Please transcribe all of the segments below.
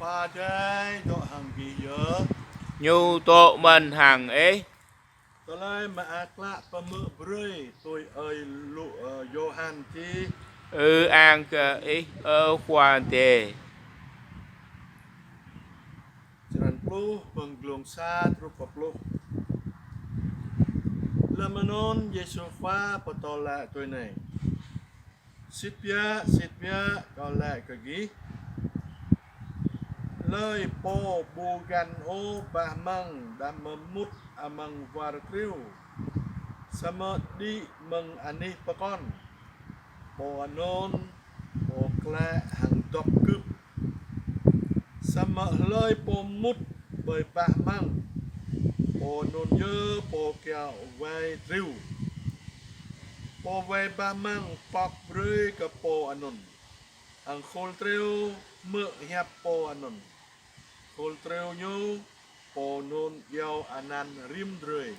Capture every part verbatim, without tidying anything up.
Pô Adai dŏ hăng gih yơh. Ñu dŏ mơ̆n hăng ih. Tơlơi mơak klă pơhmư̆ brơi tui ơi Lu-, ơ, Yôhan čih. Ư-ang kơ ih, ơ Khua Adai. Črăn pluh, mơ̆ng glông sa truh pơ pluh. Lơm anŭn Yêsu Khua pơtô laĭ tui anai: Sĭt biă, sĭt biă, Kâo laĭ kơ gih, hlơi pô ƀu găn ôh bah amăng đah mơmŭt amăng war triu, samơ̆ đĭ mơ̆ng anih pơkŏn, pô anŭn pô klĕ hăng dŏp kưp. Samơ̆ hlơi pô mŭt ƀơi bah amăng, pô anŭn yơh pô kiaŏ wai triu. Pô wai bah amăng pŏk brơi kơ pô anŭn, hăng khul triu hmư̆ hiăp pô anŭn. Khul triu ñu, pô anŭn iâu anăn rĭm drơi,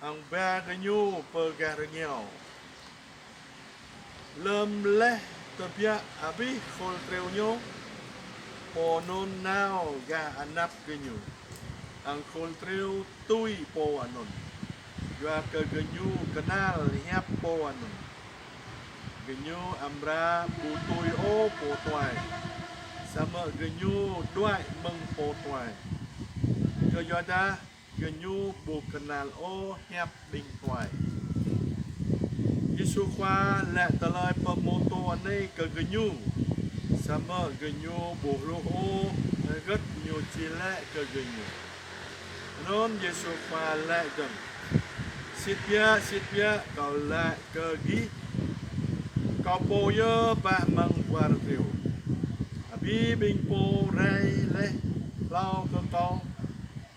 hăng ba gơñu pơ gah rơngiao. Lơm laih tơbiă abih khul triu ñu, pô anŭn nao gah anăp gơñu, hăng khul triu tui pô anŭn, yua kơ gơñu kơnăl hiăp pô anŭn. Gơñu amra ƀu tui ôh pô tuai, samơ̆ gơñu đuaĭ mơ̆ng pô tuai, kơyuadah gơñu ƀu kơnăl ôh hiăp ƀing tuai. Yêsu Khua laĭ tơlơi pơhmutu anai kơ gơñu, samơ̆ gơñu ƀu hluh ôh hơgĕt Ñu či laĭ kơ gơñu. Anŭn Yêsu Khua laĭ dơ̆ng: Sĭt biă, sĭt biă, Kâo laĭ kơ gih, Kâo pô yơh bah amăng war triu. Abih ƀing pô rai laih hlâo kơ Kâo,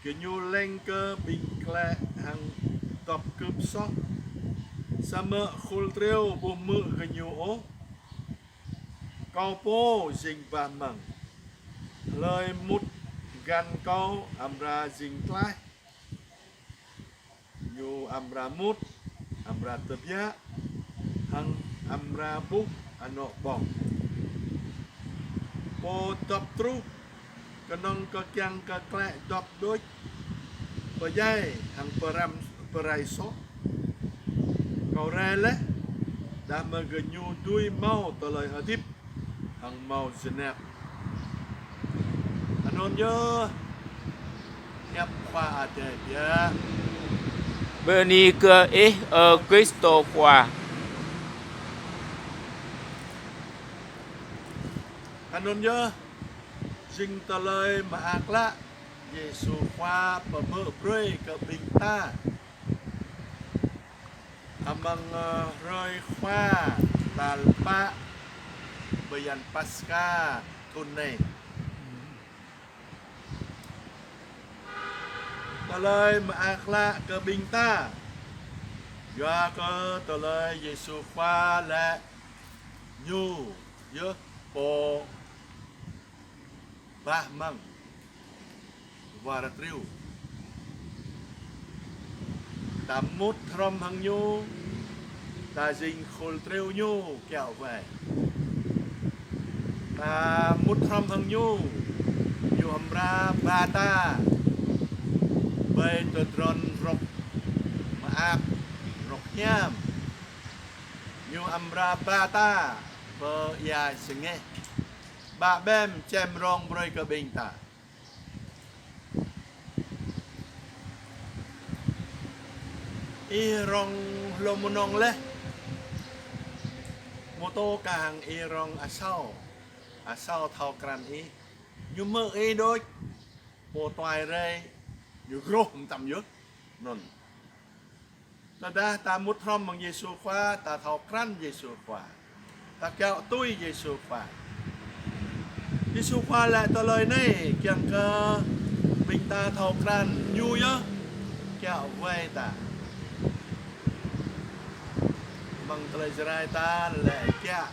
gơñu leng kơ ƀing klĕ hăng dŏp kưp soh, samơ̆ khul triu ƀu hmư̆ gơñu ôh. Kâo pô jing bah amăng. Hlơi mŭt găn Kâo amra jing tlaih. Ñu amra mŭt, amra tơbiă, hăng amra ƀuh anŏ ƀơ̆ng. Pô dŏp truh, kơnơ̆ng kơ kiăng kơ klĕ dŏp đôč, pơdjai hăng pơrăm, pơrai soh. Kâo rai laih, đah mơ̆ gơñu dưi hmâo tơlơi hơdip hăng hmâo jơnap. Anŭn yơh hiăp Khua Adai biă. Bơni kơ Ih, ơ Krist Khua. Anŭn yơh jing tơlơi mơak klă Yêsu Khua pơhmư̆ brơi kơ ƀing ta amăng, ơ, hrơi Khua tal pă bơyan Paskha thŭn anai. Tơlơi mơak klă kơ ƀing ta, yua kơ tơlơi Yêsu Khua laĭ Ñu yơh pô bah amăng war triu. Ta mŭt hrŏm hăng Ñu, ta jing khul triu Ñu kiaŏ wai. Ta mŭt hrŏm hăng Ñu, Ñu amra ba ta ƀơi tơdron rơ̆k mơak, rơ̆k hiam. Ñu amra ba ta pơ ia jơngeh, ba ƀem čem rông brơi kơ ƀing ta. Ih rông hlô mơnơ̆ng laih. Mơtô kah hăng ih rông asâo, asâo thâo krăn ih. Ñu hmư̆ ih đôč, pô tuai rai, ñu grôh mơtam yơh. Anŭn. Tơdah ta mŭt hrŏm hăng Yêsu Khua, ta thâo krăn Yêsu Khua. Ta kiaŏ tui Yêsu Khua. Yêsu Khua laĭ tơlơi anai kiăng kơ ƀing ta thâo krăn Ñu yơh kiaŏ wai ta. Amăng tơlơi Jrai ta laĭ kiaŏ.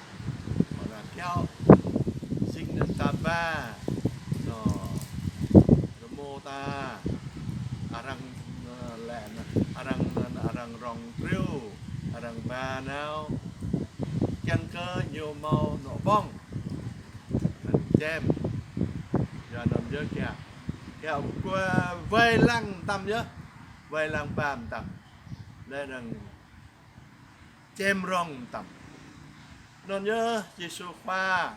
Mơ̆ng kiaŏ, jing anŭn ta ba, anŏ rơmô ta, arăng, ơ, laĭ anŭn, arăng, arăng rông triu, arăng ba nao, kiăng kơ ñu hmâo anŏ ƀơ̆ng, anŭn čem. Anŭn yơh kiăng, kiăng kơ wai lăng mơtam yơh, wai lăng ba mơtam, lĕ anŭn čem rong mơtam. Anŭn yơh Yêsu Khua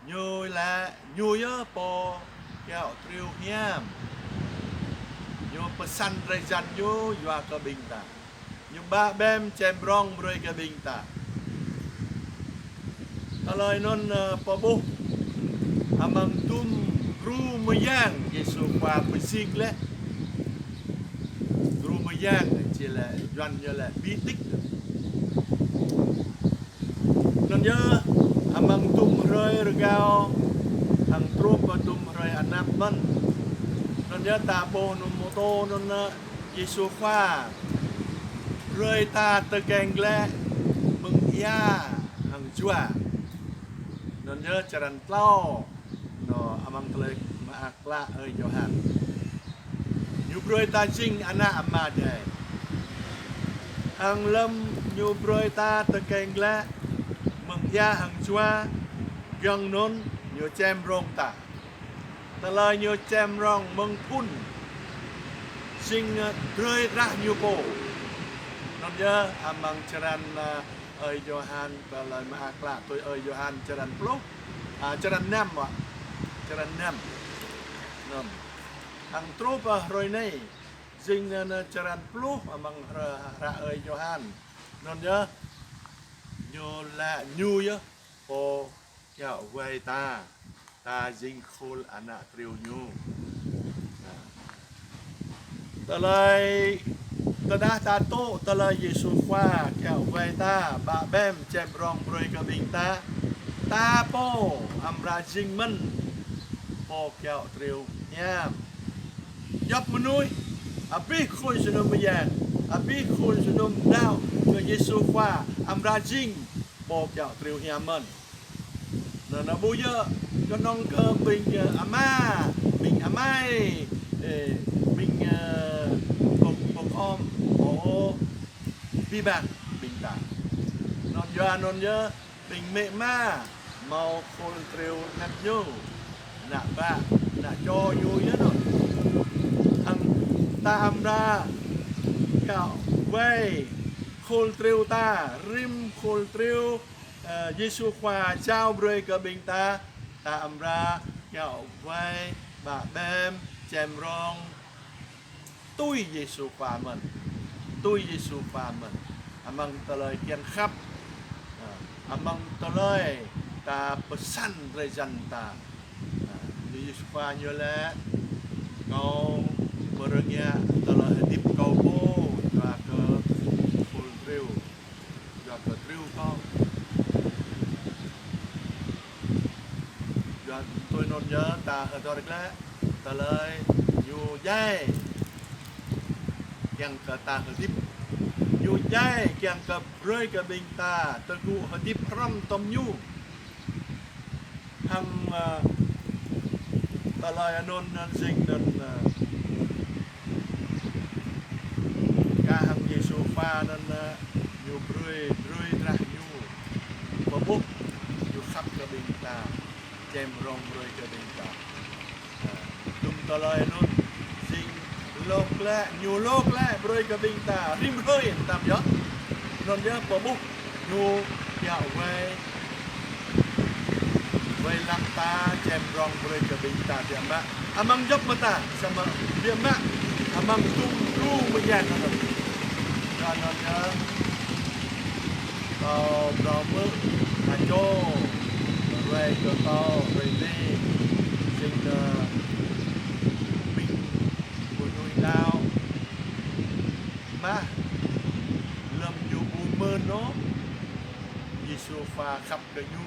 ñu lĕ, ñu yơh pô kiaŏ triu hiam. Ñu pơsăn drơi jan ñu yua kơ ƀing ta. Ñu ba ƀem čem rong brơi kơ ƀing ta. Tơlơi anŭn, ơ, pơƀuh amăng tum gru mơyang Yêsu Khua pơjing lĕ. Gru mơyang či lĕ, Yuan ñu lĕ bi đík. Anŭn yơh amăng tum hrơi rơgao, hăng truh pơ tum hrơi anăp mơ̆n. Anŭn yơh ta ƀuh anŭn mơtô anŭn, ơ, Yêsu Khua brơi ta tơkeng glaĭ mơ̆ng ia hăng jua. Anŭn yơh črăn klâo, anŭn amăng tơlơi mơak klă ơi Yôhan. Ñu brơi ta jing ană Ama Adai. Hăng lơ̆m ñu brơi ta tơkeng glaĭ mơ̆ng ia hăng jua, giŏng anŭn ñu čem rong ta. Tơlơi ñu čem rong mơ̆ng phŭn jing, ơ, drơi drah ñu pô. Anŭn yơh amăng črăn, ơ, ơi Yôhan, tơlơi mơak klă tui ơi Yôhan črăn pluh, ơ, črăn năm wă. Črăn năm. Anŭn. Hăng truh pơ hrơi anai, jing anŭn, ơ, črăn pluh amăng hră, hră ơi Yôhan. Anŭn yơh ñu lĕ ñu yơh pô kiaŏ wai ta, ta jing khul ană triu ñu. Tơlơi tơdah ta tŭ tơlơi Yêsu Khua kiaŏ wai ta, ba ƀem čem rong brơi kơ ƀing ta, ta pô amra jing mơ̆n pô kiaŏ triu hiam. Djŏp mơnuih, abih khul jơnum mơyang, abih khul jơnum đaŏ kơ Yêsu Khua amra jing pô kiaŏ triu hiam mơ̆n. Anŭn, anŭn ƀu djơ̆ kơnơ̆ng kơ ƀing, ơ, ama, ƀing amai, ơ, ƀing, ơ, pŏk, pŏk ŏm, ôh, ôh, abih bang ƀing ta. Anŭn yơh, anŭn yơh, ƀing mĕ ama hmâo khul triu anak ñu, ană bă, ană čô ñu yơh anŭn. Hăng ta amra kiaŏ wai khul triu ta, rĭm khul triu, ơ, Yêsu Khua jao brơi kơ ƀing ta, ta amra kiaŏ wai ba ƀem čem rong tui Yêsu Khua mơ̆n, tui Yêsu Khua mơ̆n, amăng tơlơi kiăng khăp, ơ, amăng tơlơi ta pơsăn drơi jan ta. Ơ, Yêsu Khua ñu lĕ, kâo pơrơngiă tơlơi hơdip kâo pô yua kơ khul triu, yua kơ triu kâo. Yua tui anŭn yơh ta hơdơr glaĭ tơlơi ñu djai kiăng kơ ta hơdip. Ñu djai kiăng kơ brơi kơ ƀing ta tơgŭ hơdip hrŏm tom ñu. Hăng, ơ, tơlơi anŭn anŭn jing anŭn, ơ, kah hăng Yêsu Khua anŭn, ơ, ñu brơi, brơi drah ñu. Pơƀuh ñu khăp kơ ƀing ta, čem rong brơi kơ ƀing ta. Ơ, tum tơlơi anŭn jing lok lĕ, ñu lok lĕ brơi kơ ƀing ta rĭm hrơi mơtam yơh. Anŭn yơh pơƀuh ñu kiaŏ wai, wai lăng ta, čem rong brơi kơ ƀing ta biă mă amăng djŏp mơta, samơ̆ biă mă amăng tum gru mơyang anŭn. Yua anŭn yơh, kâo phrâo hmư̆, ha čô, ruai kơ kâo, ruai anai, jing, ơ, ƀing mơnuih đaŏ mă, lơ̆m ñu ƀu mơ̆n ôh, Yêsu Khua khăp kơ ñu.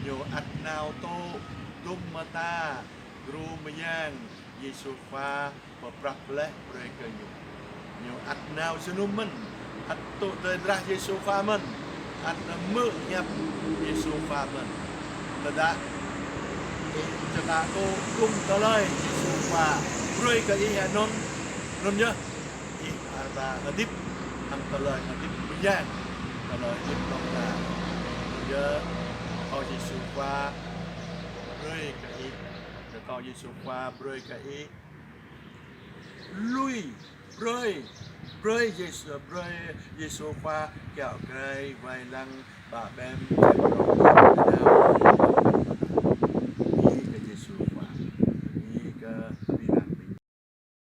Ñu ăt nao tŭ dŭm mơta gru mơyang Yêsu Khua pơprăp laih brơi kơ ñu. Ñu ăt nao jơnum mơ̆n, ăt tŭ drơi drah Yêsu Khua mơ̆n, ăt hmư̆ hiăp Yêsu Khua mơ̆n. Tơdah ih čơkă tŭ dŭm tơlơi Yêsu Khua brơi kơ ih anŭn, anŭn yơh ih amra hơdip hăng tơlơi hơdip mơyang, tơlơi hơdip ƀlŏr ta. Anŭn yơh, kâo Yêsu Khua brơi kơ ih, kơ kâo Yêsu Khua brơi kơ ih. Lui, brơi, brơi Yêsu, brơi Yêsu Khua kiaŏ grai wai lăng ba bem.